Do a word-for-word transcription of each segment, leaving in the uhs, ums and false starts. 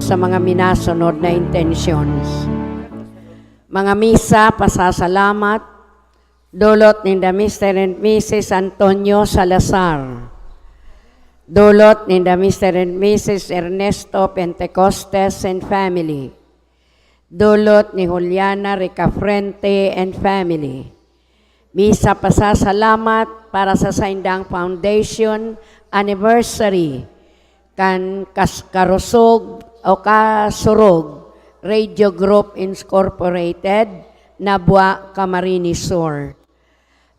sa mga minasunod na intentions. Mga misa, pasasalamat, dulot ninda Mister and Missus Antonio Salazar. Dulot ninda Mister and Missus Ernesto Pentecostes and family. Dulot ni Juliana Ricafrente and family. Misa pasasalamat para sa saindang foundation anniversary kan kas-, Karusog o Kasurog Radio Group Incorporated, Nabua, Camarines Sur.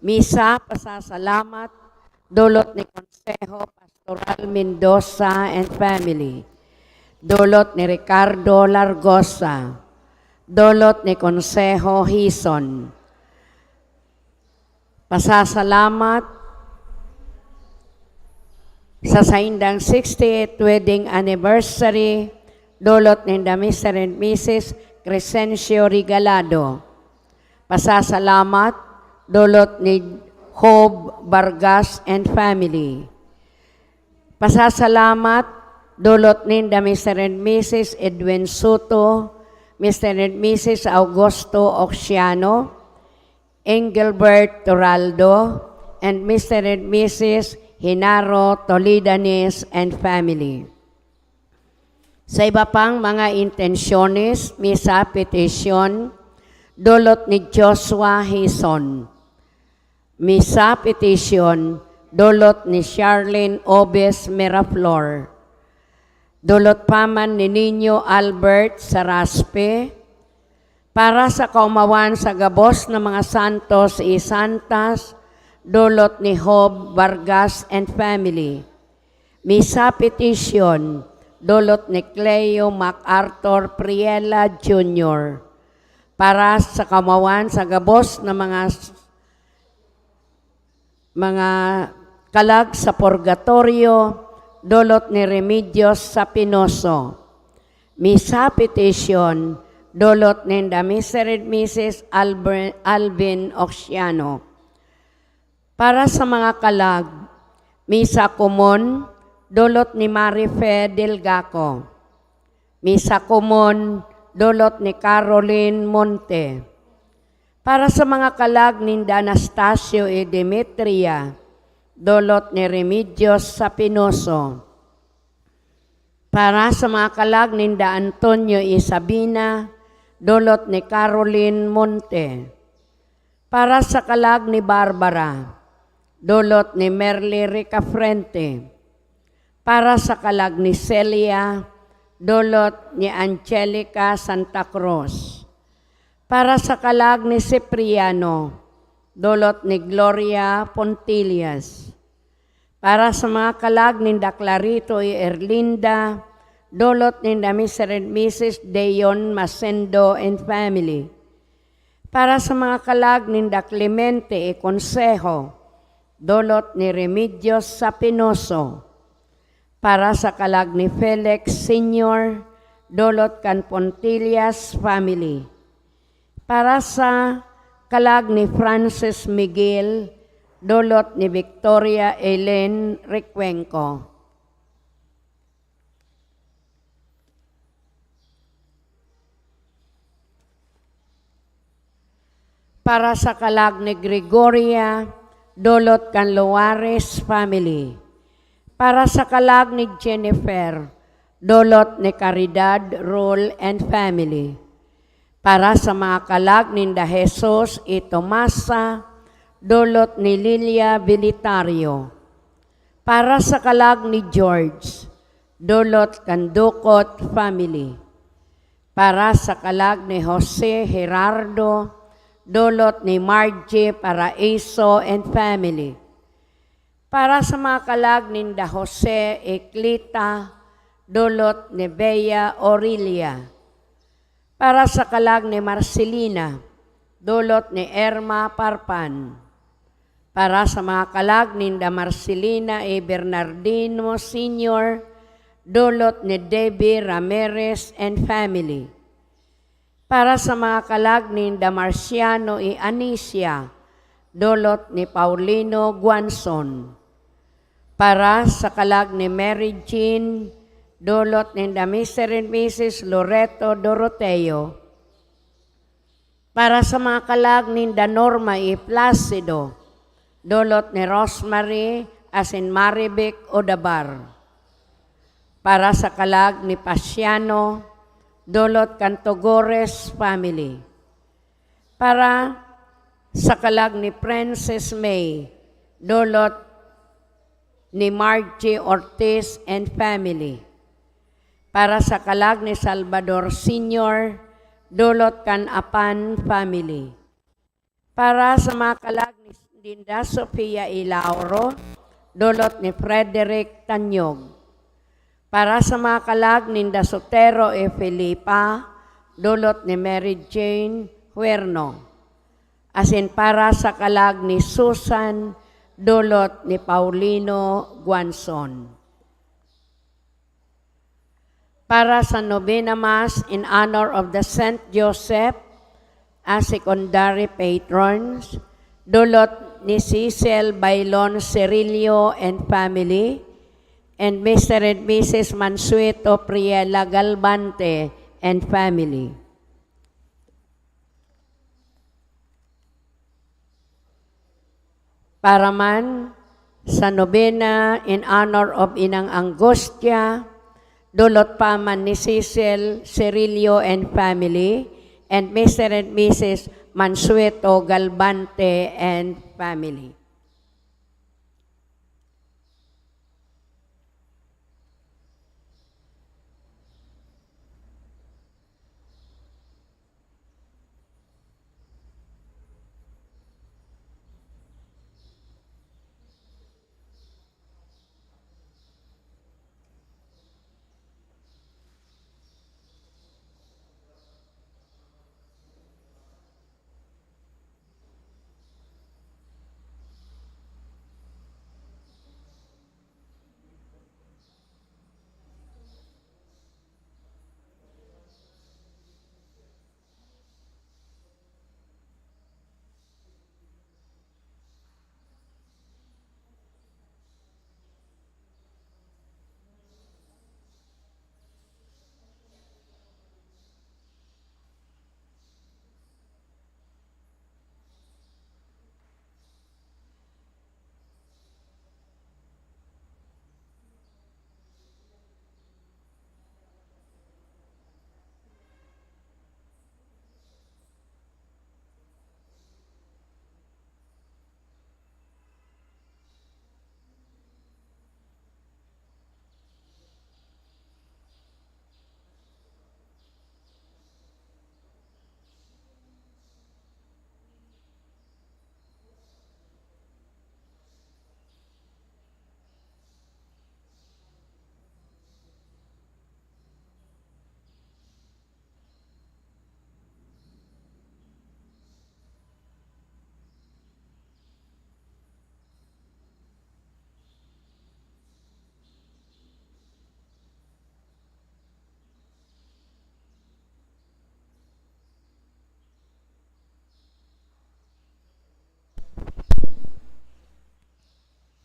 Misa pasasalamat dulot ni Konseho Pastoral Mendoza and family, dulot ni Ricardo Largosa, dulot ni Konseho Hison. Pasasalamat sa saindang sixty-eighth wedding anniversary, dulot ninda Mister and Missus Crescencio Regalado. Pasasalamat, dulot ni Job Vargas and family. Pasasalamat, dulot ninda Mister and Missus Edwin Soto, Mister and Missus Augusto Oxiano, Engelbert Toraldo, and Mister and Missus Genaro Tolidanes and family. Sa iba pang mga intensyones, misa, petisyon, dulot ni Joshua Hison. Misa, petisyon, dulot ni Charlene Obes Miraflor. Dulot pa man ni Niño Albert Saraspe, para sa kaomawan sa gabos na mga santos y santas, dulot ni Job Vargas and family. Misa, petisyon, dulot ni Cleo MacArthur Priela Junior, para sa kaomawan sa gabos na mga s-, mga kalag sa purgatorio, dulot ni Remedios Sapinoso. Misa, petisyon, dulot ninda Mister and Missus Alber-, Alvin Oxiano. Para sa mga kalag, misa komon, dulot ni Marife Delgaco. Misa komon, dulot ni Caroline Monte. Para sa mga kalag ninda Anastasio y Demetria, dulot ni Remedios Sapinoso. Para sa mga kalag ninda Antonio y Sabina, dulot ni Caroline Monte. Para sa kalag ni Barbara, dulot ni Merly Ricafrente. Para sa kalag ni Celia, dulot ni Angelica Santa Cruz. Para sa kalag ni Cipriano, dulot ni Gloria Pontillas. Para sa mga kalag ninda Clarito y Erlinda, dulot ninda Mister and Missus Deon Masendo and family. Para sa mga kalag ninda Clemente y Consejo, dulot ni Remedios Sapinoso. Para sa kalag ni Felix Senior, dulot kan Pontillas family. Para sa kalag ni Francis Miguel, dulot ni Victoria Ellen Recuenco. Para sa kalag ni Gregoria, dulot kan Loares family. Para sa kalag ni Jennifer, dulot ni Caridad Rule and family. Para sa mga kalag ninda Jesus y Tomasa, dulot ni Lilia Vilitario. Para sa kalag ni George, dulot kan Ducot family. Para sa kalag ni Jose Gerardo, dulot ni Margie Paraiso and family. Para sa mga kalag ninda Jose y Clita, dulot ni Bea Aurelia. Para sa kalag ni Marcelina, dulot ni Irma Parpan. Para sa mga kalag ninda Marcelina y Bernardino Senior, dulot ni Debbie Ramirez and family. Para sa mga kalag ninda Marciano y Anicia, dulot ni Paulino Guanzon. Para sa kalag ni Mary Jean Dolot ninda Mister and Missus Loreto Doroteo. Para sa mga kalag ninda Norma E. Placido, dolot ni Rosemary asin Marivic Odabar. Para sa kalag ni Pasiano, dolot kan Togores family. Para sa kalag ni Princess May, dolot ni Margie Ortiz and family. Para sa kalag ni Salvador Senior, dolot kan Apan family. Para sa mga kalag ni Linda Sofia Ilauro, dolot ni Frederick Tanyog. Para sa mga kalag ninda Sotero e Felipa, dolot ni Mary Jane Huerno. Asin para sa kalag ni Susan, dolot ni Paulino Guanzon. Para sa Novena Mass in honor of the Saint Joseph as secondary patrons, dolot ni Cecil Bailon Cirillo and family, and Mister and Missus Mansueto Priela Galbante and family. Para man sa nobena in honor of Inang Angustia, dolot pa man ni Cecil Cirillo and family, and Mister and Missus Mansueto Galbante and family.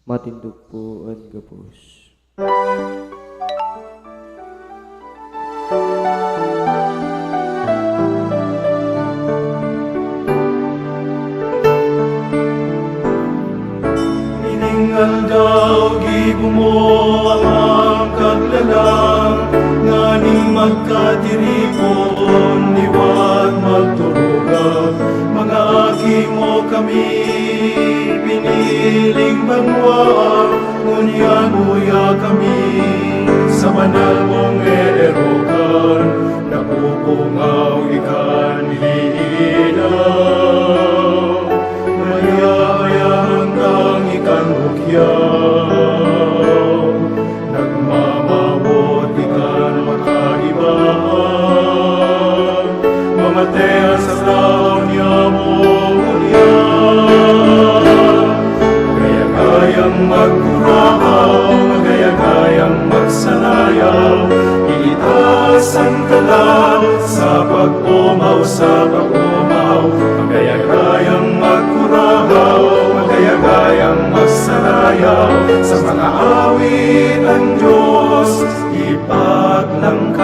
Matindog po an gabos. Ining aldaw, gibo mo ang kaglalang, nganing magkatiripon, liwat magturugang. Mga aki mo kami, piniling banwa, ngunyan uya kami sa banal mong eerokan, napupungaw ikan hiinaw. Maya-maya handang ikan ukyaw, nagmamawot ikan makaibahan. Mamatean sa tahaw niya mo ngunyan. Magaya-gayang magkurahaw, magaya-gayang magsanayaw. Iitaas an kalag sa pag-omaw, sa pag-omaw. Magaya-gayang magkurahaw, magaya-gayang magsanayaw. Ayaw sa mga awit ang Diyos ipaglangkaw.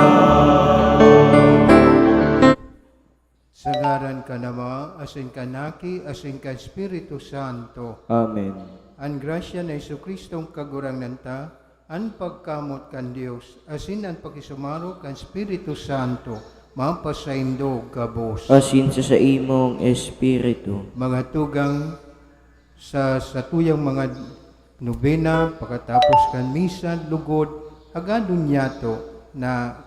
Sa ngaran kan Ama, asin kan Aki, asin kan Espiritu Santo. Amen. An grasya ni Jesu-Cristong Kagurangnan ta, an pagkamot kan Dios, asin an pakisumaro kan Espiritu Santo, mapasaindo gabos. Asin sa saimong espiritu. Mga tugang, sa satuyang mga nobena, pakatapos kan misa, lugod, hagadon niyato na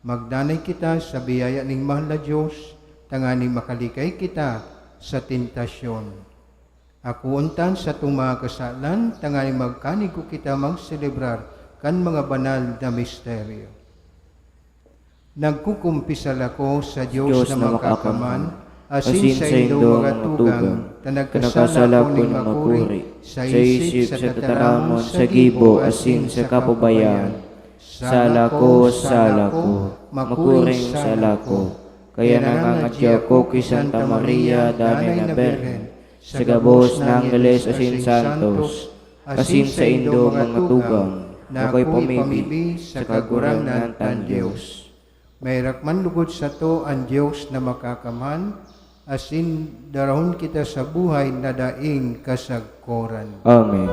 magdanay kita sa biyaya ning mahal na Dios, tanganing makalikay kita sa tentasyon. Akoon ta an satong mga kasalan, tanganing magkanigo kita magselebrar kan mga banal na misteryo. Nagkukumpisal ako sa Dios Dios na na makakamhan, makakamhan, asin asin saindong saindo mga mga tugang, tugang, ta ta nagkasala nagkasala ako ko ning ning makuri makuri sa sa isip, isip, sa sa tataramon, tataramon, sa sa gibo, gibo, asin asin sa sa kapabayaan. kapabayaan. Sala ko, sala ko, makuring sala ko. Kaya nangangadya ako ki Santa Maria, Danay na Birhen, sa gabos na anggeles asin santos, asin saindo mga tugang, na ako'y pamibi sa Kagurangnan kan Dios. Maherak man lugod sato an Dios na makakamhan, asin darahon kita sa buhay na daing kasagkoran. Amen.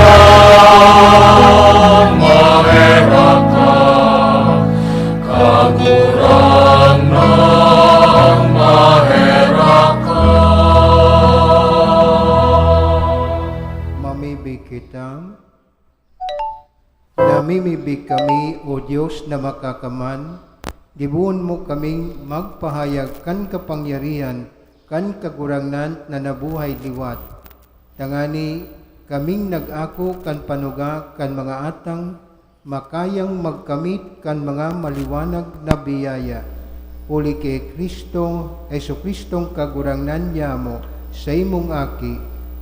Kagurangnan, maherak ka. Kagurangnan, maherak ka. Mamibi kita. Namimibi kami, O Dios na makakamhan, gibohon mo kaming magpahayag kan kapangyarihan kan Kagurangnan na nabuhay liwat, tangani kaming nag-ako kan panuga kan mga atang, makayang magkamit kan mga maliwanag na biyaya. Huli ki Cristo, Jesu-Cristong Kagurangnan nyamo, saimong Aki,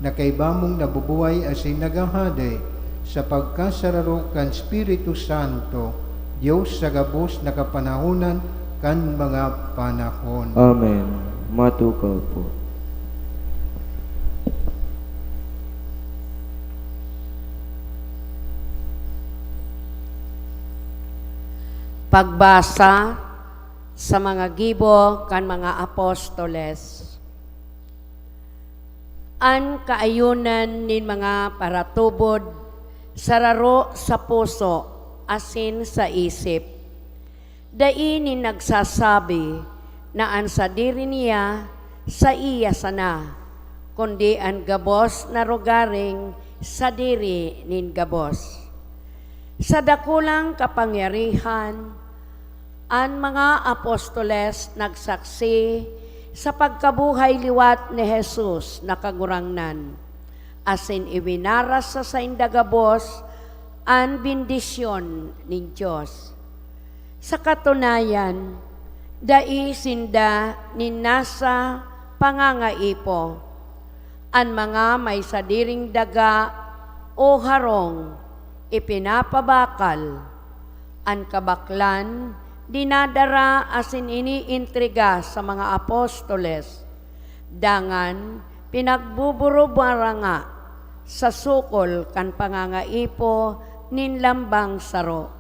na kaiba mong nabubuhay asin naghahade sa pagkasararo kan Espiritu Santo, Dios sa gabos na kapanahonan kan mga panahon. Amen. Matukaw po. Pagbasa sa mga gibo kan mga apostoles. An kaayonan nin mga paratubod sararo sa puso asin sa isip. Dai nin nagsasabi na an sadiri niya saiya sana, kundi an gabos na rogaring sadiri nin gabos. Sa dakulang kapangyarihan, an mga apostoles nagsaksi sa pagkabuhay liwat ni Jesus na Kagurangnan, asin iwinaras sa sainda gabos an bendisyon nin Dios. Sa katunayan, dai sinda nin nasa pangangaipo. An mga may sadiring daga o harong ipinapabakal, an kabaklan dinadara asin inientrega sa mga apostoles, dangan pinagbuburubaranga sa sukol kan pangangaipo nin lambang saro.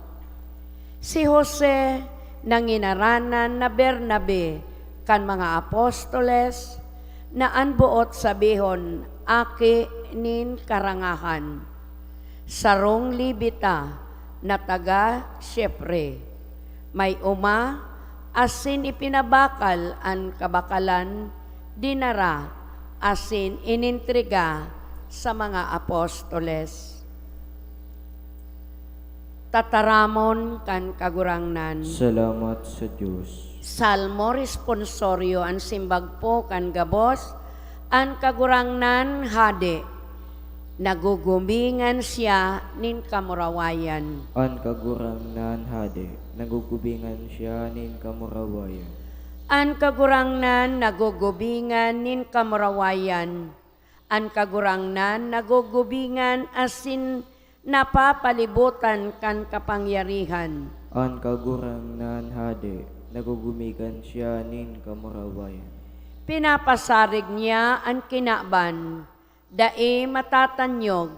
Si Jose, na nginaranan na Bernabe kan mga apostoles, na an boot sabihon, aki nin karangahan. Sarong Levita na taga Chipre, may oma asin ipinabakal an kabakalan, dinara asin inentrega Sa mga Apostoles. Tataramon kan Kagurangnan. Salamat sa Dios. Salmo responsorio. An simbag po kan gabos, an Kagurangnan hade, nagugumingan siya nin kamurawayan. An Kagurangnan hade, nagugumingan siya nin kamurawayan. An Kagurangnan nagugumingan nin kamurawayan. An Kagurangnan nagugumingan asin napapalibotan kan kapangyarihan. An Kagurangnan hade, nagugumingan siya nin kamurawayan. Pinapasarig niya an kinaban, dai matatanyog.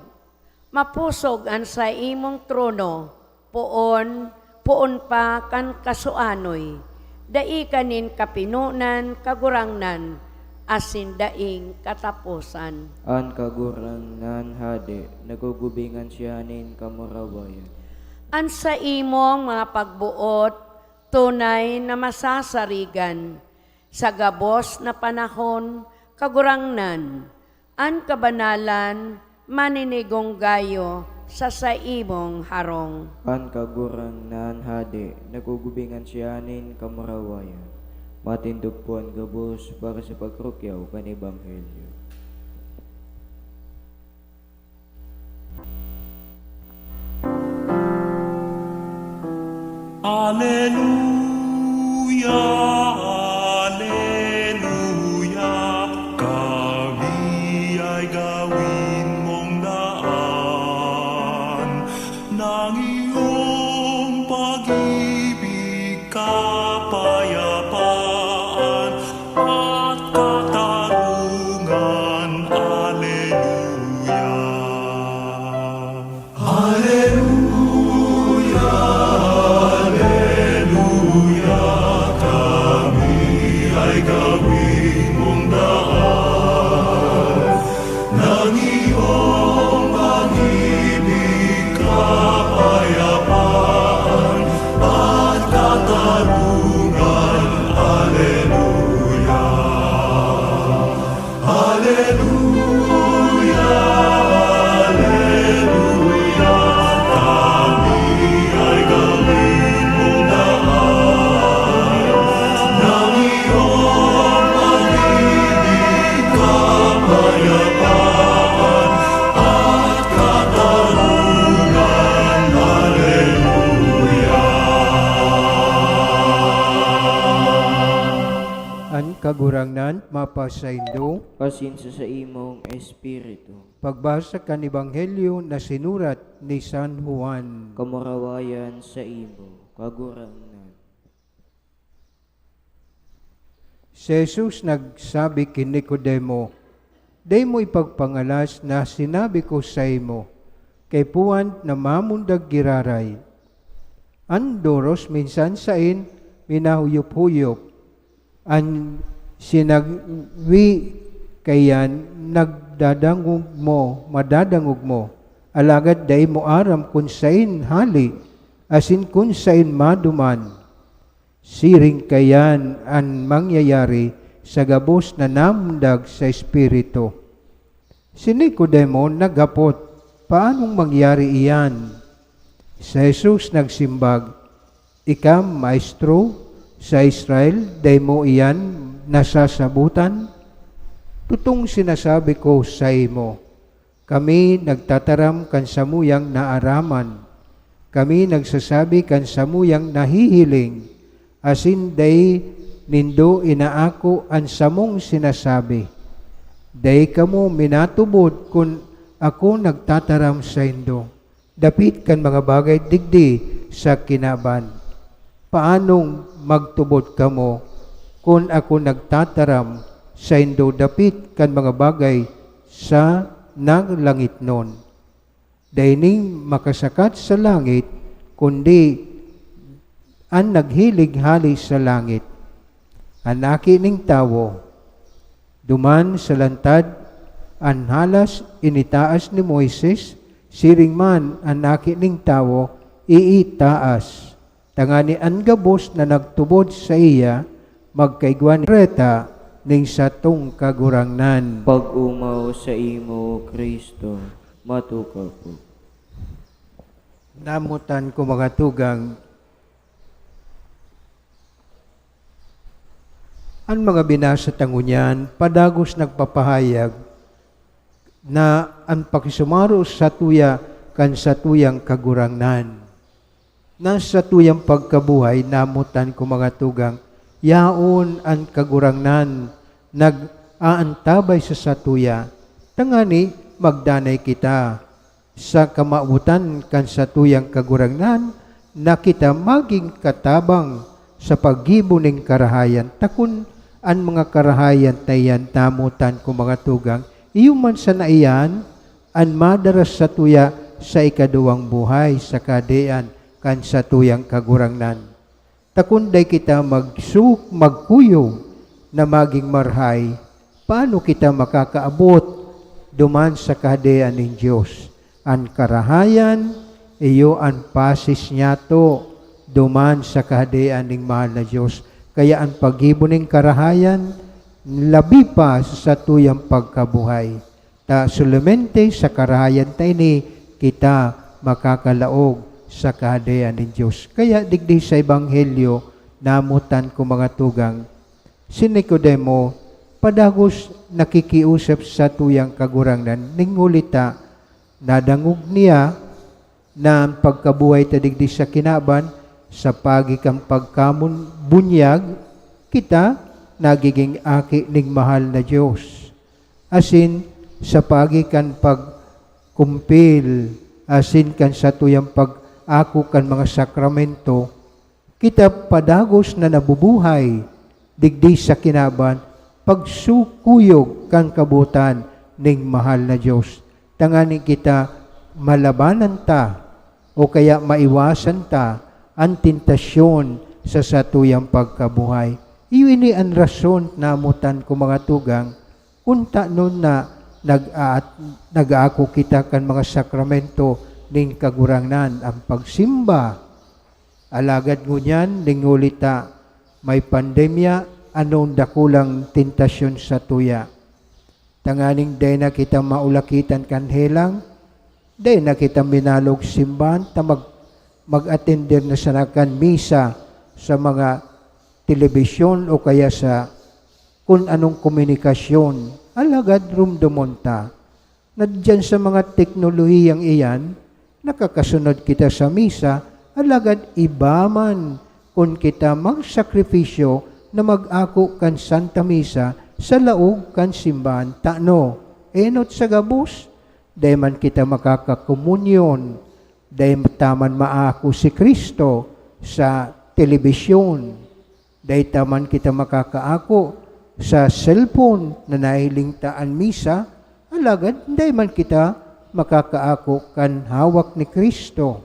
Mapusog an saimong trono, poon, poon pa kan kasuanoy. Dai ka nin kapinonan, Kagurangnan, asin daing kataposan. An Kagurangnan hade, nagugumingan siya nin kamurawayan. An saimong mga pagboot tunay na masasarigan. Sa gabos na panahon, Kagurangnan, an kabanalan maninigong gayo sa saimong harong. An Kagurangnan hade, nagugumingan siya nin kamurawayan. Matindog po an gabos para sa pagrukyaw kan Ebanghelyo. Aleluya, aleluya, kami ay gawin mong daan ng iyong pag-ibig, kapayapaan at katarungan. Aleluya. Aleluya, aleluya, kami ay gawin mong daan ng iyong pag-ibig, kapayapaan at katarungan. Aleluya. Aleluya, aleluya, kami ay gawin mong daan ng iyong pag-ibig, kapayapaan at katarungan. Aleluya. An Kagurangnan mapasaindo. Asin sa saimong espiritu. Pagbasa kan Ebanghelyo na sinurat ni San Juan. Kamurawayan saimo, Kagurangnan. Si Jesus nagsabi ki Nicodemo, "Dai mo ipagpangalas na sinabi ko saimo, kaipuhan na mamundag giraray." An doros minsan saen minahuyop-huyop, an sinagwi kaiyan nagdadangog mo, madadangog mo, alagad dai mo aram kun saen hale asin kun saen maduman. Siring kaiyan an mangyayari sa gabos na namundag sa Espiritu. Si Nicodemo naghapot, "Paanong mangyari iyan?" Si Jesus nagsimbag, "Ika, Maestro, sa Israel, dai mo iyan nasasabotan? Totong sinasabi ko saimo, kami nagtataram kan samuyang naaraman. Kami nagsasabi kan samuyang nahihiling, asin dai nindo inaako an samong sinasabi. Dai kamo minatubod kun ako nagtataram saindo dapit kan mga bagay digdi sa kinaban. Paanong magtubod kamo kun ako nagtataram saindo dapit kan mga bagay sa nalangitnon? Dai nin makasakat sa langit, kundi an naghilig hale sa langit, an Aki nin Tawo. Duman sa lantad, an halas initaas ni Moises, siring man an Aki nin Tawo iitaas, tangani an gabos na nagtubod saiya magkaigwa ni profeta ning satong Kagurangnan. Pag-omaw saimo, Cristo. Matukaw po. Namotan ko, mga tugang, an mga binasa ta ngunyan, padagos nagpapahayag na an pakisumaro satuya kan satuyang Kagurangnan. Na satuyang pagkabuhay, namotan ko, mga tugang, yaon an Kagurangnan nag-aantabay sa satuya, tangani magdanay kita sa kamawotan kan satuyang Kagurangnan, na kita magin katabang sa paggibo nin karahayan. Ta kun an mga karahayan na iyan, namotan ko, mga tugang, iyo man sana iyan an madaras satuya sa ikaduwang buhay sa Kahadean kan satuyang Kagurangnan. Ta kun dai kita magsu-, magkuyog na magin marahay, paano kita makakaabot duman sa Kahadean nin Dios? An karahayan, iyo an pasis niyato duman sa Kahadean nin mahal na Dios. Kaya an paggibo nin karahayan, labi pa sa satuyang pagkabuhay. Ta solamente sa karahayan ta ini kita makakalaog sa Kahadean nin Dios. Kaya digdi sa Ebanghelyo, namotan ko, mga tugang, si Nicodemo, padagos nakikiusap sa satuyang Kagurangnan, ning huli ta nadangog niya na an pagkabuhay ta digdi sa kinaban, sa paagi kan pagkabunyag, kita nagiging aki nin mahal na Dios. Asin sa paagi kan pagkumpil asin kan satuyang pag-ako kan mga sakramento, kita padagos na nabubuhay digdi sa kinaban, pagsukuyog kan kabotan ning mahal na Dios, tanganing kita malabanan ta o kaya maiwasan ta an tentasyon sa satuyang pagkabuhay. Iyo ini an rason, namotan ko, mga tugang, kun tanon na nag-aat-, nag-aako kita kan mga sakramento nin Kagurangnan, an pagsimba. Alagad ngunyan, ning huli ta may pandemya, ano an dakulang tentasyon satuya? Tanganing dai na kita maulakitan kan helang, dai na kita minalog simbahan ta mag-, mag-atender na sana kan misa sa mga telebisyon o kaya sa kun anong komunikasyon. Alagad rumdomon ta na diyan sa mga teknolohiyang iyan, nakakasunod kita sa misa, alagad iba man kun kita magsakripisyo na mag-ako kan Santa Misa sa laog kan simbahan. Tano, enot sa gabos, dai man kita makakakomunyon, dai ta man maako si Cristo sa telebisyon. Dai ta man kita makakaako sa cellphone na nahiling ta an misa, alagad dai man kita makakaako kan hawak ni Cristo.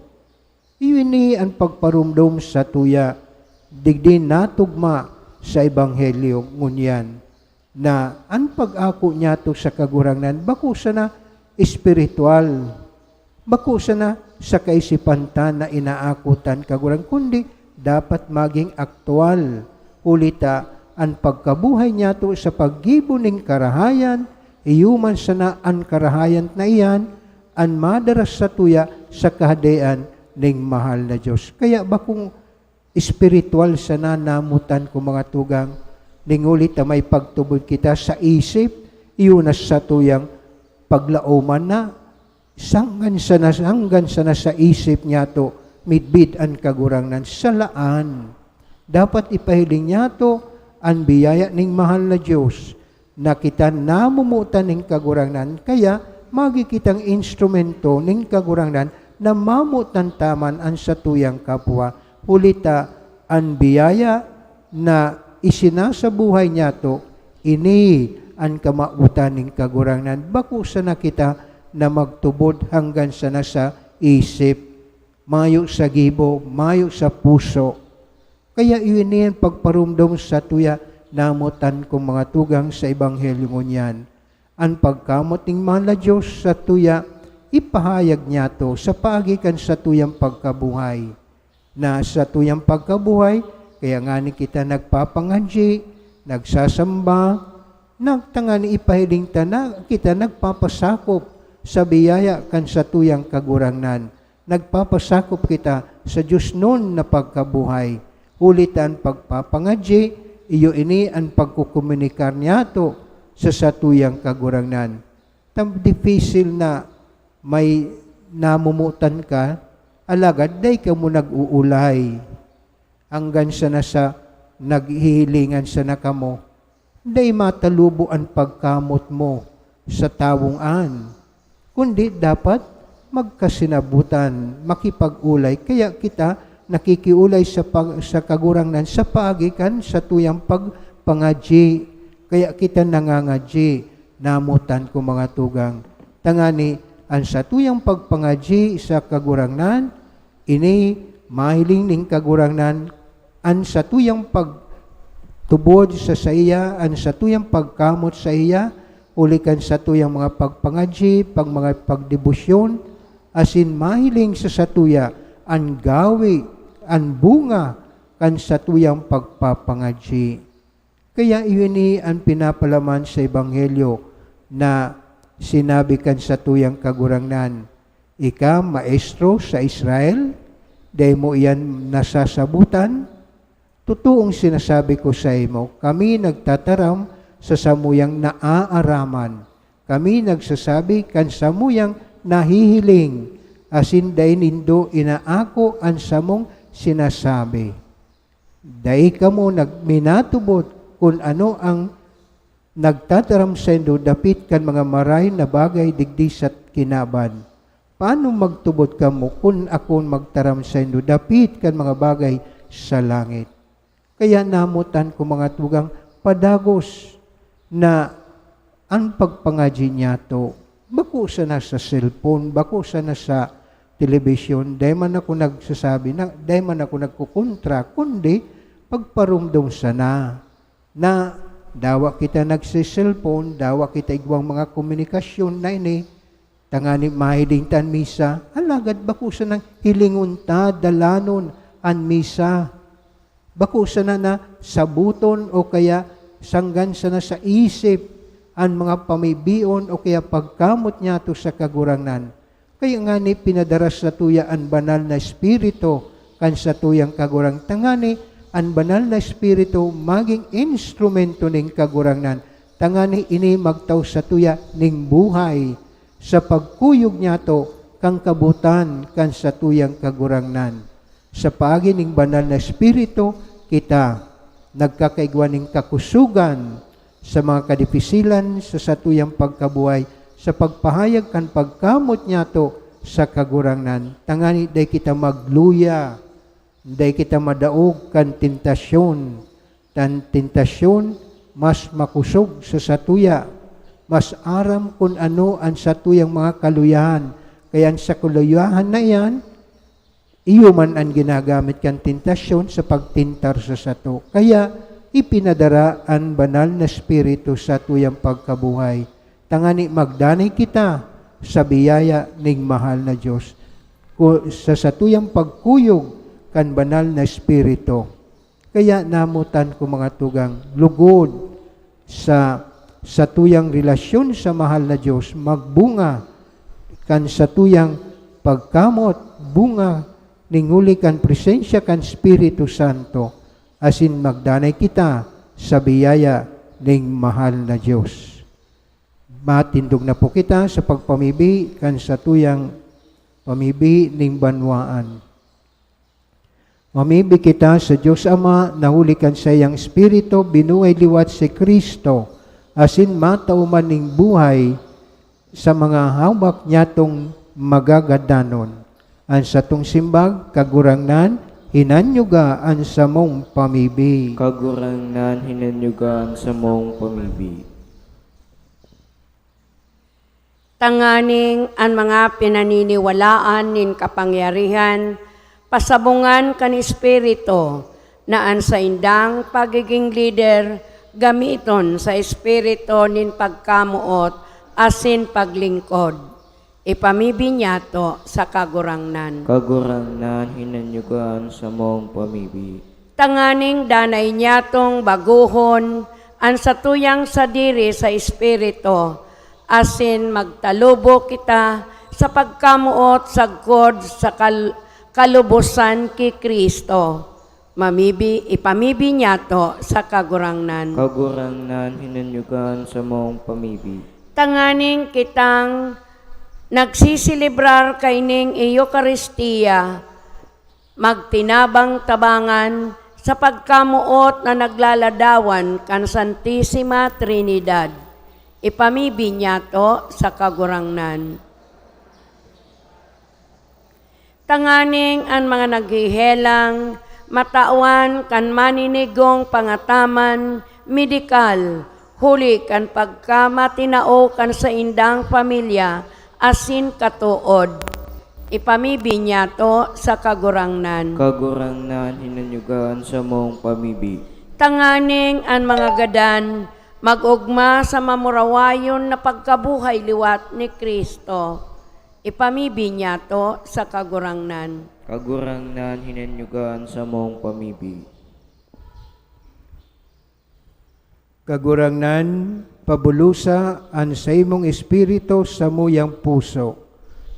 Iyo ini an pagparomdom satuya digdi natugma sa Ebanghelyo ngunyan, na an pag-ako niyato sa Kagurangnan bako sana espiritual, bako sana sa kaisipan ta na inaako ta an Kagurangnan, kundi dapat magin aktual. Huli ta, an pagkabuhay niyato sa paggibo nin karahayan, iyo man sana an karahayan na iyan an madaras satuya sa Kahadean nin mahal na Dios. Kaya bakong espiritual sana, namotan ko, mga tugang, nin huli ta may pagtubod kita sa isip, iyo na satuyang paglaoman na, sanggan sana, sanggan sana sa isip niyato midbid an Kagurangnan. Salaan. Dapat ipahiling niyato an biyaya nin mahal na Dios, na kita namomotan nin Kagurangnan, kaya magi kitang instrumento nin Kagurangnan na mamotan ta man an satuyang kapwa. Huli ta, an biyaya na isinasabuhay niyato, ini an kamawotan nin Kagurangnan. Bako sana kita na magtubod hanggan sana sa isip, mayo sa gibo, mayo sa puso. Kaya iyo ini an pagparomdom satuya, namotan kong mga tugang, sa Ebanghelyo ngunyan. An pagkamot nin mahal na Dios satuya, ipahayag niyato sa paagi kan satuyang pagkabuhay. Na satuyang pagkabuhay, kaya ngani kita nagpapangadyi, nagsasamba, nagtangani ipahiling ta na kita nagpapasakop sa biyaya kan satuyang Kagurangnan. Nagpapasakop kita sa diosnon na pagkabuhay. Huli ta an pagpapangadyi, iyo ini an pagkokomunikar niyato sa satuyang Kagurangnan. Tam-, dipisil na may namomotan ka, alagad dai kamo nag-uulay. Anggan sana sa naghihilingan sana kamo, dai matalubo an pagkamot mo sa tawong an, kundi dapat magkasinabutan, makipag-olay. Kaya kita nakikiolay sa pag-, sa Kagurangnan sa paagi kan satuyang pagpangadyi. Kaya kita nangangadyi, namotan ko, mga tugang. Tangani, an satuyang pagpangadyi sa Kagurangnan, ini mahiling nin Kagurangnan, an satuyang pagtubod sa saiya, an satuyang pagkamot saiya, huli kan satuyang mga pagpangadyi, pag-, mga pagdebosyon, asin mahiling sa satuya an gawi, an bunga kan satuyang pagpapangadyi. Kaya iyo ini an pinapalaman sa Ebanghelyo na sinabi kan satuyang Kagurangnan, "Ika, maestro sa Israel, dai mo iyan nasasabotan? Totoong sinasabi ko saimo, kami nagtataram sa samuyang naaaraman. Kami nagsasabi kan samuyang nahihiling, asin dai nindo inaako an samong sinasabi. Dai kamo nag-, minatubod kun ano an nagtataram saindo dapit kan mga marahay na bagay digdi sa kinaban. Paano magtubod kamo kun ako magtaram saindo dapit kan mga bagay sa langit?" Kaya namotan ko, mga tugang, padagos na an pagpangadyi niyato, bako sana sa cellphone, bako sana sa telebisyon, dai man ako nagsasabi na, dai man ako nagkokontra, kundi pagparomdom sana na dawa kita nagse-cellphone, dawa kita igwang mga komunikasyon na ini, tangani mahiling ta an misa, alagad bako sanang hilingon ta, dalanon an misa. Bako sana na saboton o kaya sanggan sana sa isip an mga pamibion o kaya pagkamot niyato sa Kagurangnan. Kaya ngani pinadara satuya an Banal na Espiritu kan satuyang Kagurang-, tangani an Banal na Espiritu magin instrumento nin Kagurangnan, tangani ini magtao satuya nin buhay sa pagkuyog niyato kan kabotan kan satuyang Kagurangnan. Sa paagi nin Banal na Espiritu, kita nagkakaigwa nin kakusogan sa mga kadipisilan sa satuyang pagkabuhay, sa pagpahayag kan pagkamot niyato sa Kagurangnan, tangani dai kita magluya, dai kita madaog kan tentasyon. Tan tentasyon, mas makosog sa satuya, mas aram kun ano an satuyang mga kaluyahan, kaya an sa kaluyahan na iyan, iyo man an ginagamit kan tentasyon sa pagtentar sa sato. Kaya, ipinadara an Banal na Espiritu sa satuyang pagkabuhay, tangani magdanay kita sa biyaya ning mahal na Dios, ku-, sa satuyang pagkuyog kan Banal na Espiritu. Kaya namotan ko, mga tugang, lugod sa satuyang relasyon sa mahal na Dios, magbunga kan satuyang pagkamot, bunga ning huli kan presensya kan Espiritu Santo, asin magdanay kita sa biyaya ning mahal na Dios. Matindog na po kita sa pagpamibi kan satuyang pamibi ning banwaan. Mamibi kita sa Dios Ama na huli kan saiyang Espiritu, binuhay liwat si Cristo, asin matao man nin buhay sa mga hawak niyatong magagadanon. An satong simbag, Kagurangnan, hinanyuga an samong pamibi. Kagurangnan, hinanyuga an samong pamibi. Tanganing an mga pinaniniwalaan nin kapangyarihan, pasabongan kan Espiritu, na an saindang pagiging lider gamiton sa espiritu nin pagkamoot asin paglingkod. Ipamibi niyato sa Kagurangnan. Kagurangnan, hinanyuga an samong pamibi. Tanganing danay niyatong bagohon an satuyang sadiri sa Espiritu, asin magtalubo kita sa pagkamoot sagkod sa kal-, kalubosan ki Cristo. Mamibi, ipamibi niyato sa Kagurangnan. Kagurangnan, hinanyugan samong pamibi. Tanganing kitang nagsiselebrar kaining Eukaristia, magtinabang-tabangan sa pagkamoot na naglaladawan kan Santisima Trinidad. Ipamibi niyato sa Kagurangnan. Tanganing an mga naghehelang matawan kan maninigong pangataman medikal, huli kan pagkamatinao kan saindang pamilya asin katood. Ipamibi niyato sa Kagurangnan. Kagurangnan, hinanyugan samong pamibi. Tanganing an mga gadan mag-ogma sa mamurawayon na pagkabuhay liwat ni Cristo. Ipamibi niyato sa Kagurangnan. Kagurangnan, hinanyugan samong pamibi. Kagurangnan, pabulosa an saimong Espiritu sa samuyang puso,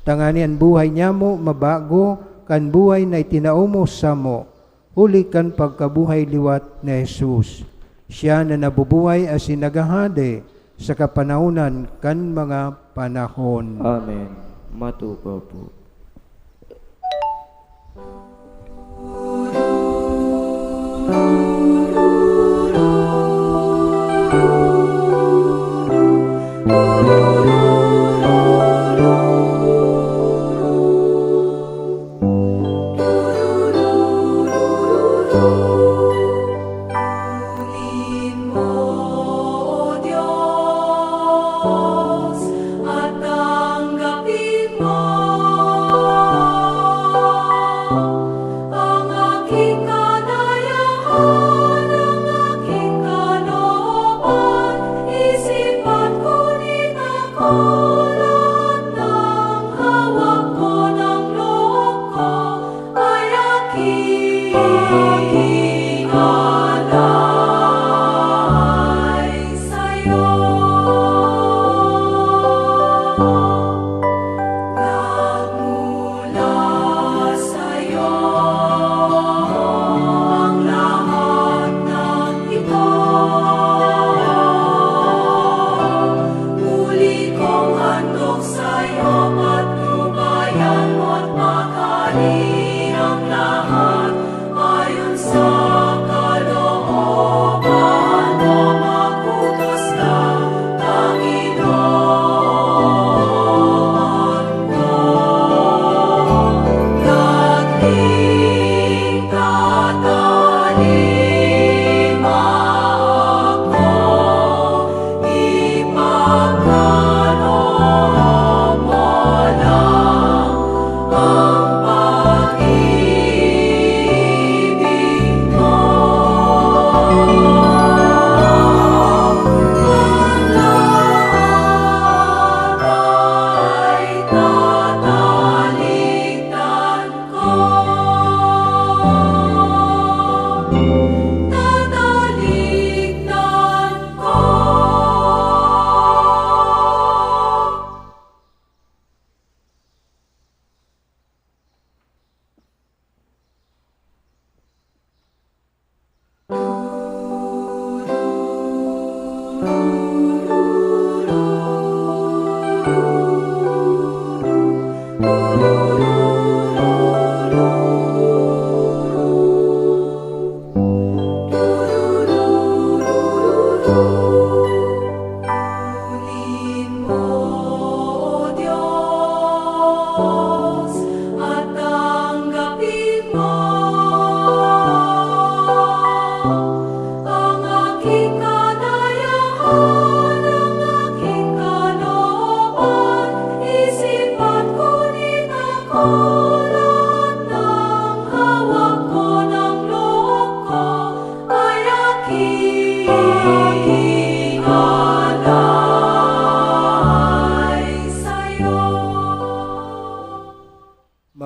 tanganing an buhay nyamo mabago kan buhay na itinao mo samo, huli kan pagkabuhay liwat ni Jesus. Siya na nabubuhay asin naghahade sa kapanahonan kan mga panahon. Amen. Matukaw po.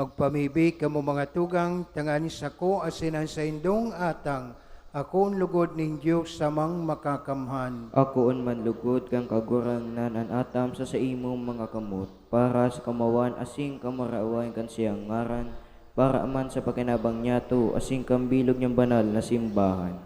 Magpamibi kamo, mga tugang, tanganing sako asin an saindong atang akoon lugod nin Dios Amang Makakamhan. Akoon man lugod kan Kagurangnan an atam sa saimong mga kamot, para sa kamawan asin kamurawayan kan saiyang ngaran, para man sa pakinabang niyato asin kan bilog niyang banal na simbahan.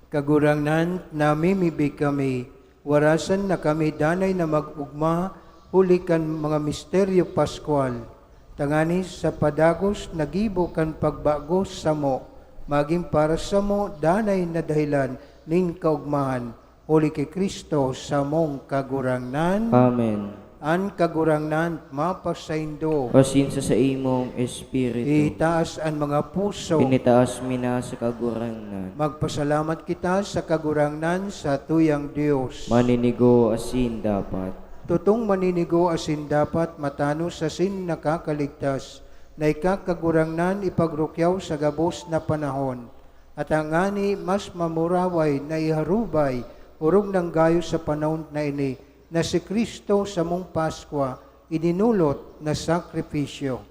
Kagurangnan, namimibi kami, warasan na kami danay na mag-ogma huli kan mga misteryo paskwal, tanganing sa padagos na gibo kan pagbago samo, magin para samo danay na dahelan nin kaogmahan, huli ki Cristo samong Kagurangnan. Amen. An Kagurangnan mapasaindo. Asin sa saimong espiritu. Itaas an mga puso. Pinitaas mi na sa Kagurangnan. Magpasalamat kita sa Kagurangnan, sa tuyang Dios. Maninigo asin dapat. Totong maninigo asin dapat, matanos asin nakakaligtas, na ika, Kagurangnan, ipagrukyaw sa gabos na panahon. At ngani mas mamuraway na iharubay, orog nang gayo sa panahon na ini, na si Cristo samong Paskwa, idinolot na sakripisyo.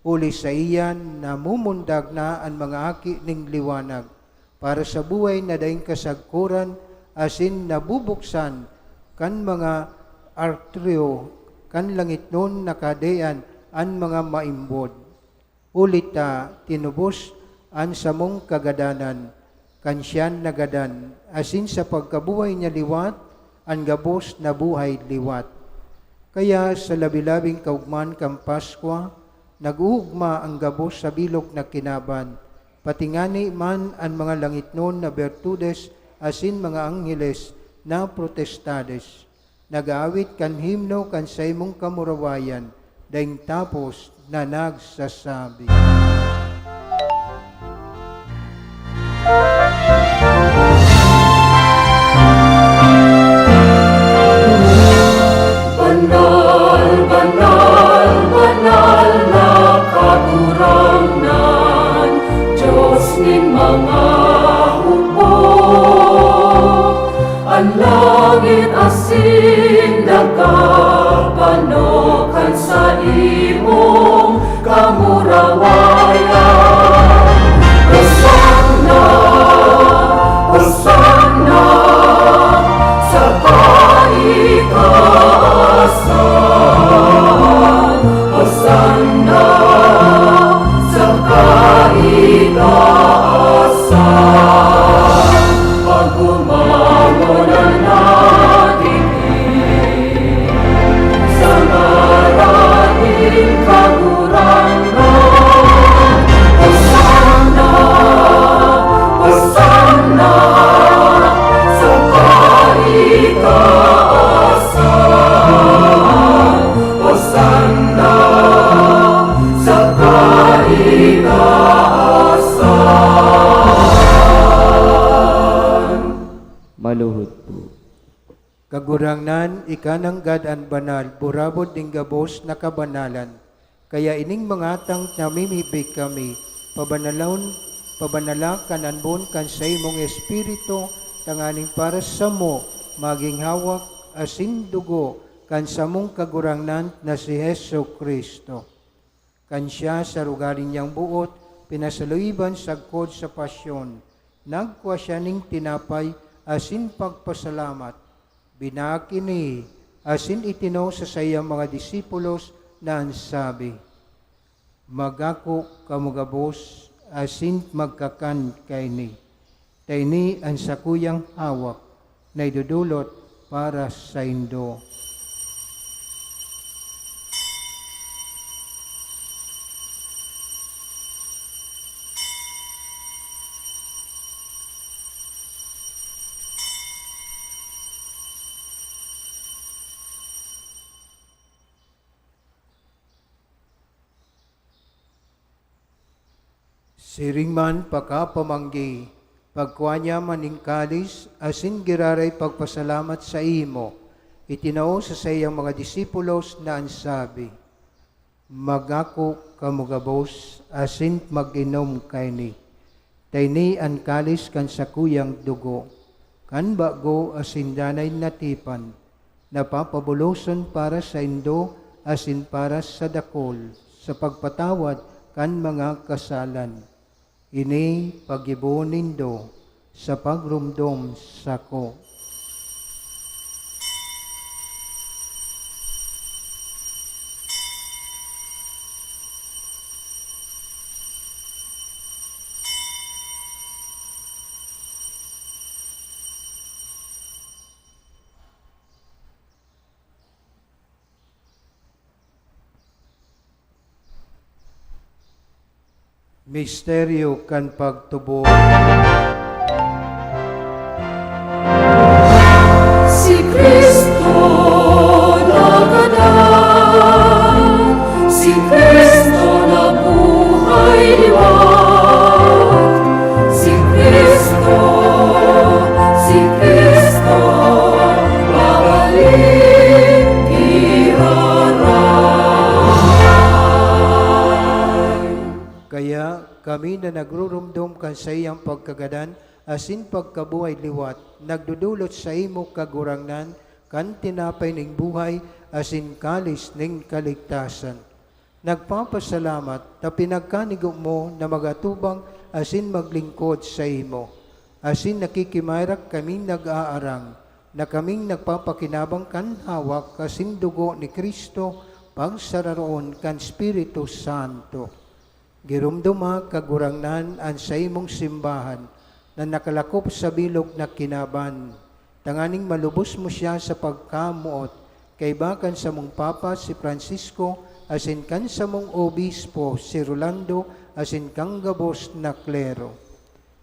Huli saiyan, namumundag na an mga aki nin liwanag, para sa buhay na daing kasagkoran, asin nabubuksan kan mga artrio kan langitnon na kahadean an mga maimbod. Huli ta tinubos an samong kagadanan, kan siya nagadan, asin sa pagkabuhay niya liwat, an gabos na buhay liwat. Kaya sa labi-labing kaogmahan kan Paskwa, nag-oogma an gabos sa bilog na kinaban, pati ngani man an mga langitnon na bertudes asin mga angheles na protestades, nag-aawit kan himno kan saimong kamurawayan, daing tapos na nagsasabi. Banal, banal, banal na Kagurangnan, Dios nin mga hukbo. An langit asin daga pano kan saimong kamurawayan. Hosanna, Hosanna sa kaitaasan. Hosanna sa kaitaasan. Paghumangon an nagigin sa ngaran nin Kagurangnan. Hosanna, Hosanna sa kaitaasan. Hosanna sa kaitaasan. Maluhod po. Kagurangnan, ika nanggad an banal, burabod nin gabos na kabanalan. Kaya ining mga atang namimibi kami, pabanalon, pabanala kan anbon kan saimong Espiritu, tanganing para samo magin hawak asin dugo kan samong Kagurangnan na si Jesu-Cristo. Kan siya sa arogaring niyang boot pinasaluiban sagkod sa pasyon, nagkua siya nin tinapay asin pagpasalamat, binaki ini asin itinao sa saiyang mga disipulos na an sabi, "Magako kamo gabos asin magkakan kaini. Ta ini an sakuyang hawak na idodolot para saindo." Siring man pakapamanggi, pagkua niya man nin kalis asin giraray pagpasalamat saimo, itinao sa saiyang mga disipulos na an sabi, "Magako kamo gabos asin mag-inom kaini. Ta ini an kalis kan sakuyang dugo, kan bago asin danay na tipan, na papabuloson para saindo asin para sa dakul sa pagpatawad kan mga kasalan. Ini paggibohon nindo sa pagromdom sako. Misteryo kan pagtubod. Si Cristo nagadan, si Cristo nabuhay liwat, si Cristo, si Cristo babalik giraray. Kaya kami na nagruromdom kan saiyang pagkagadan asin pagkabuhay liwat, nagdodolot saimo, Kagurangnan, kan tinapay ning buhay asin kalis ning kaligtasan. Nagpapasalamat ta pinagkanigo mo na mag-atubang asin maglingkod saimo, asin nakikimaherak kaming nag-aarang na kaming nagpapakinabang kan hawak asin dugo ni Cristo, pagsararoon kan Espiritu Santo. Giromdoma, Kagurangnan, an saimong simbahan na nakalakop sa bilog na kinaban, tanganing malubos mo siya sa pagkamoot kaiba kan samong Papa, si Francisco, asin kan samong Obispo, si Rolando, asin kan gabos na klero.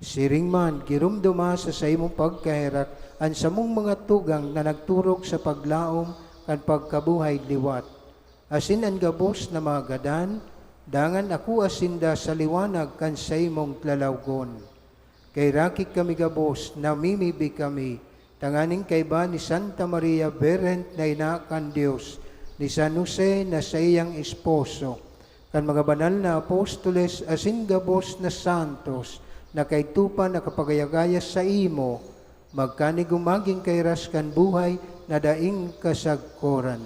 Siring man, giromdoma sa saimong pagkaherak an samong mga tugang na nagturog sa paglaom kan pagkabuhay liwat, asin an gabos na mga gadan, dangan akua sinda sa liwanag kan saimong lalawgon. Kaheraki kami gabos, namimibi kami, tanganing kaiba ni Santa Maria, Birhen na ina kan Dios, ni San Jose na saiyang esposo, kan mga banal na apostoles asin gabos na santos na kaidto pa nakapagayagaya saimo, magkanigo magin kairas kan buhay na daing kasagkoran.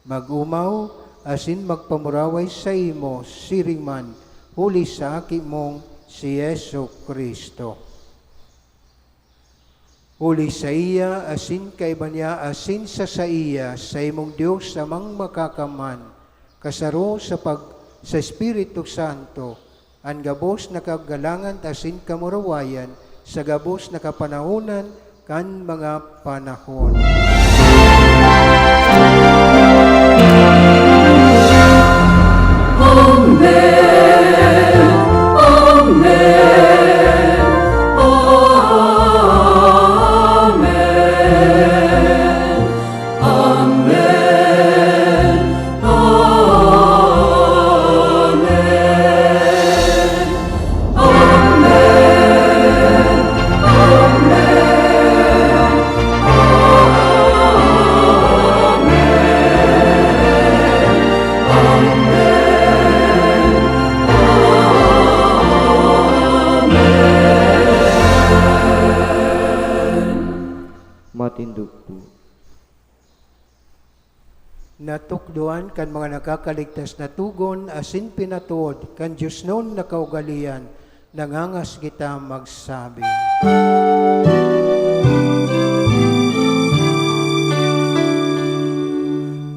Mag-omaw asin magpamuraway saimo siring man, huli sa Aki mong si Jesu-Cristo. Huli saiya, asin kaiba niya, asin sa saiya, saimong Dios Amang Makakamhan, kasaro sa pag-, sa Espiritu Santo, an gabos na kagalangan asin kamurawayan sa gabos na kapanahonan kan mga panahon. Amen. Amen. Amen. Amen. Amen. Amen. Amen. Amen. Matindog po. Natukdoan kan mga nakakaligtas na togon asin pinatuod kan diosnon na kaugalean, nangangas kita magsabi.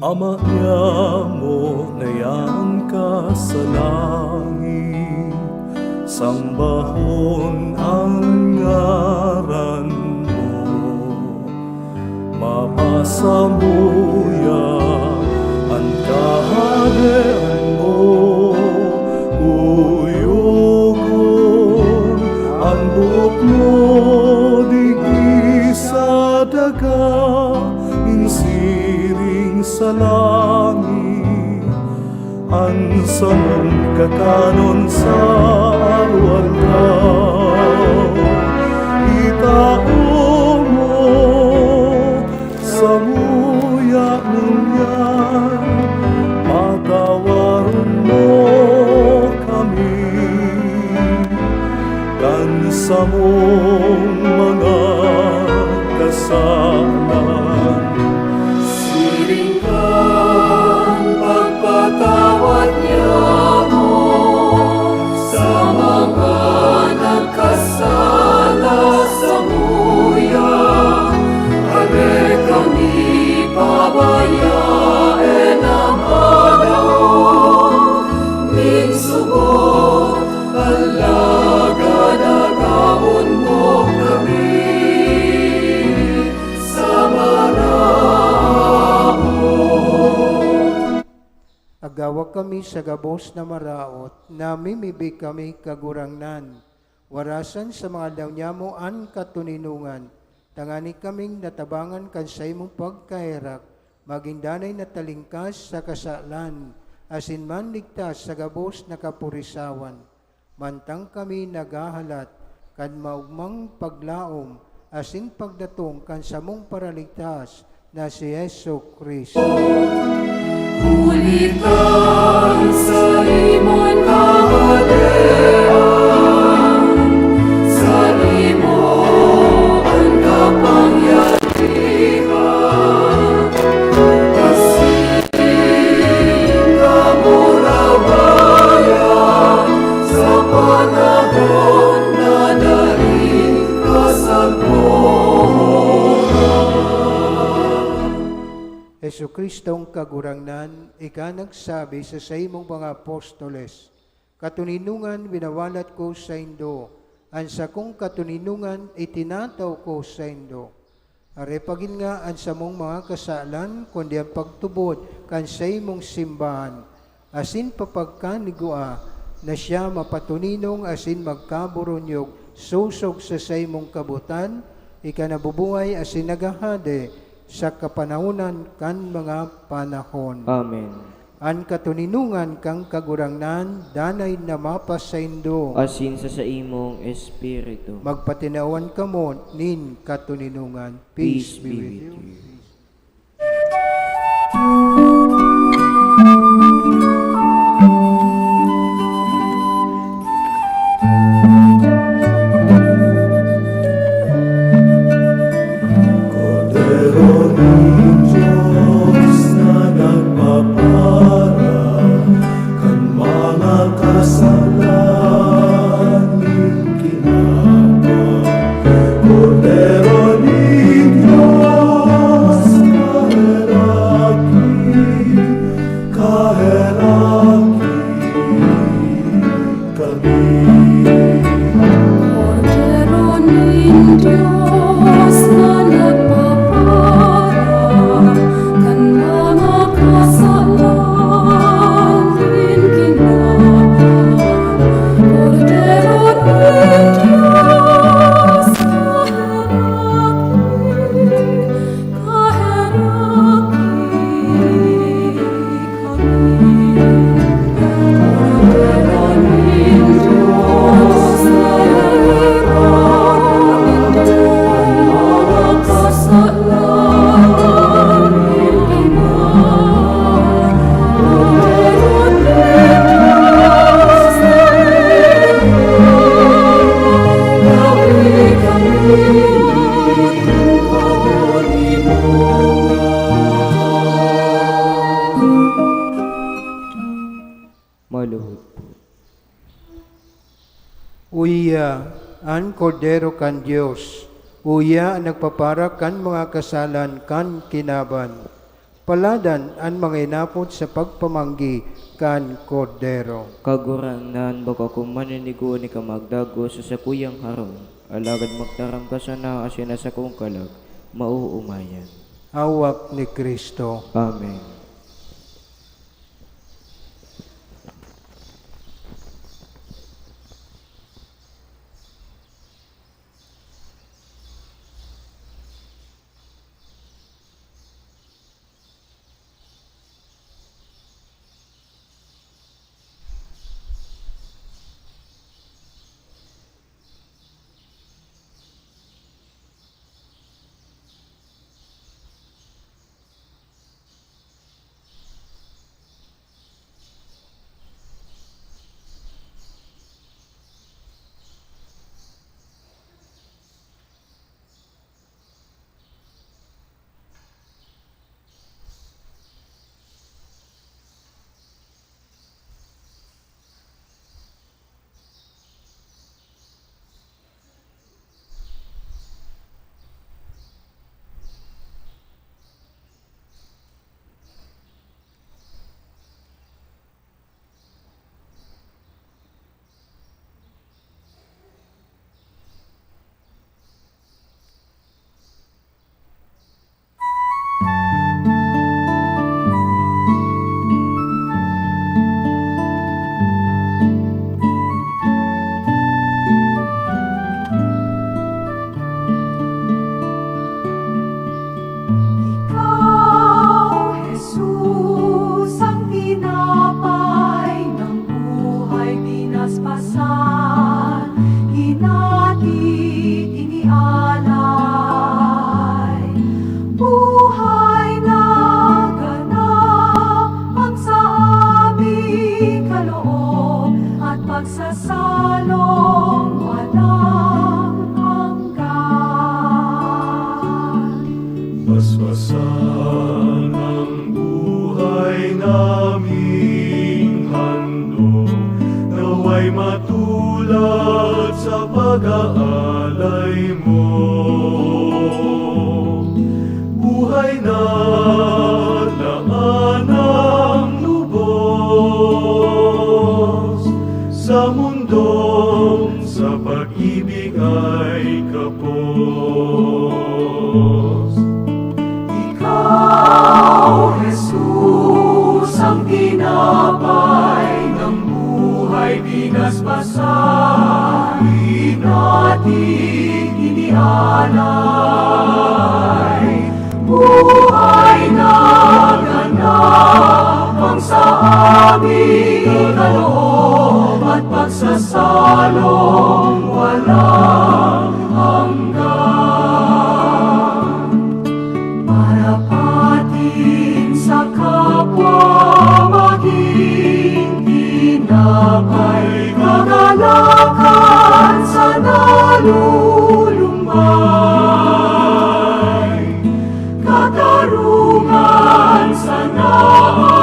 Ama niamo na iyan ka sa langit, sambahon an ngaran mo. Mapasamuya an Kahadean mo, kuyogon an boot mo digdi sa daga, nin siring sa langit. An samong kakanon sa araw-araw, itao mo samuya ngunyan. Patawaron mo kami kan samong mga kasalan, siring kan pagpatawad niamo kami sa gabos na maraot, namimibi kami, Kagurangnan. Warasan sa mga aldaw nyamo an katoninongan, tangani kaming natabangan kan saimong pagkaherak, magin danay na talingkas sa kasalan, asin manligtas sa gabos na kapurisawan. Mantang kami naghahalat kan maogmang paglaom asin pagdatong kan samong Paraligtas na si Jesu-Cristo. Huli ta sa imo an kahadean, sa imo an kapangyarihan. Asin kamurawayan sa panahon na daing kasagporan. Jesu-Cristong Kagurangnan, ika nagsabi sa saimong mga apostoles, "Katoninongan winawalat ko saindo, an sakong katoninongan itinatao ko saindo." Are pagin nga an samong mga kasalan, kundi an pagtubod kan saimong simbahan, asin papagkanigua na siya mapatoninong asin magkaboronyog sosog sa saimong kabotan, ika nabubuhay asin naghahade sa kapanahonan kan mga panahon. Amen. An katoninongan kan Kagurangnan danay na mapasaindo. Asin sa saimong espiritu. Magpatinawan kamo nin katoninongan. Peace be with you. Kordero nin Dios na nagpapara kan mga kasalan nin kinaban, Kordero nin Dios, kaheraki, kaheraki kami. Kordero nin Dios na nagpapara kan mga kasalan nin kinaban, Kordero nin Dios, kaheraki, kaheraki. Maluhod po. Uya, an Kordero kan Dios, uya an nagpapara kan mga kasalan kan kinaban. Paladan an mga inapod sa pagpamanggi kan Kordero. Kagurangnan, bako ako maninigo ni ka magdagos sa sakuyang harong, alagad magtaram ka sana asin an sakong kalag maoomayan. Hawak ni Cristo. Amen. Sa salong walang hanggan. Basbasan ang buhay naming handog, naway matulad sa pag-aalay mo. Buhay na daan ang lubos sa mundong sa pag-ibig ay kapos. Ikaw, Jesus, ang tinapay ng buhay, binasbasan, di natin inialay. Buhay na ganap ang sa aming kaloob at pagsasalong walang hanggan. Para patin sa kapwa maging tinapay, kagalakan sa nalulumbay, katarungan sa naaapi,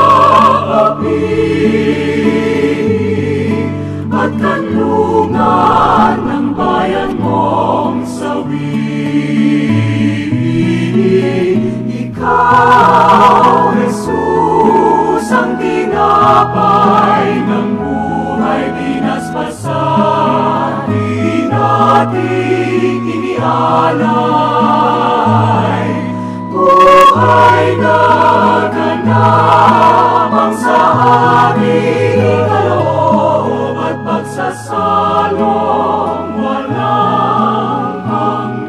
at kanlungan ng bayan mong sawi. Ikaw, Jesus, ang tinapay ng buhay, binasbasan, di natin inialay. Buhay na ganap ang sa aming kaloob at pagsasalong walang hanggan.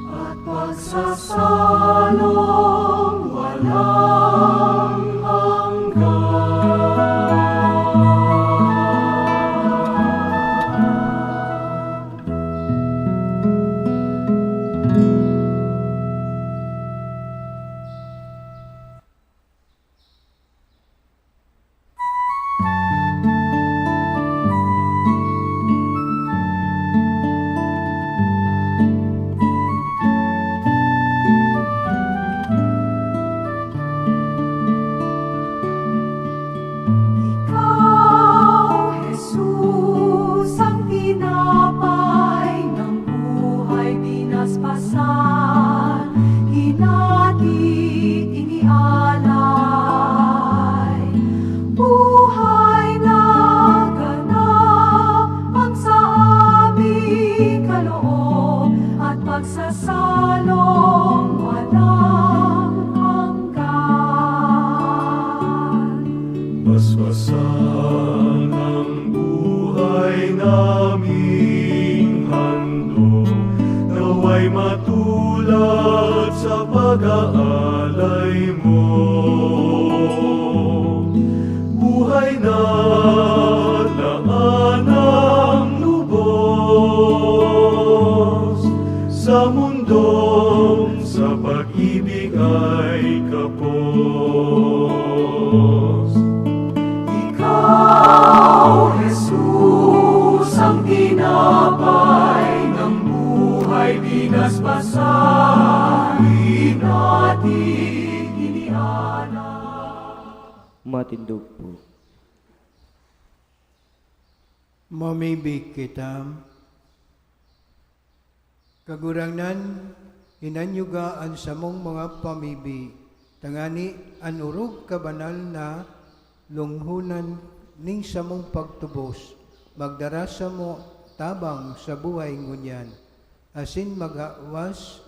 At pagsasalong walang hanggan. Ikaw, Jesus, ang tinapay ng buhay, binasbasan, hinati, inialay. Buhay na ganap ang sa aming kaloob at pagsasalong walang hanggan. Basbasan ang buhay naming handog, naway matulad sa pag-aalay mo. Buhay na daan ang lubos sa mundong sa pag-ibig ay kapos. Ikaw, Jesus, ang tinapay ng buhay, binasbasan, hinati, inialay. Matindog po. Mamibi kita. Kagurangnan, hinanyuga an samong mga pamibi, tangani an orog kabanal na lunghonan ning samong pagtubos, magdara samo tabang sa buhay ngunyan, asin maghawas,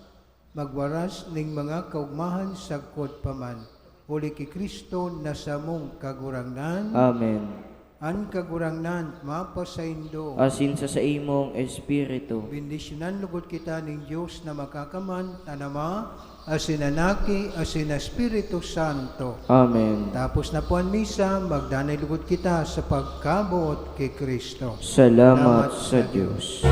magwaras ning mga kaogmahan sagkod pa man, huli ki Cristo na samong Kagurangnan. Amen. An Kagurangnan mapasaindo. Asin sa saimong espiritu. Bendisyonan lugod kita nin Dios na Makakamhan, an Ama, asin an Aki, asin an Espiritu Santo. Amen. Tapos na po an misa, magdanay lugod kita sa pagkaboot ki Cristo. Salamat Salamat sa sa Dios.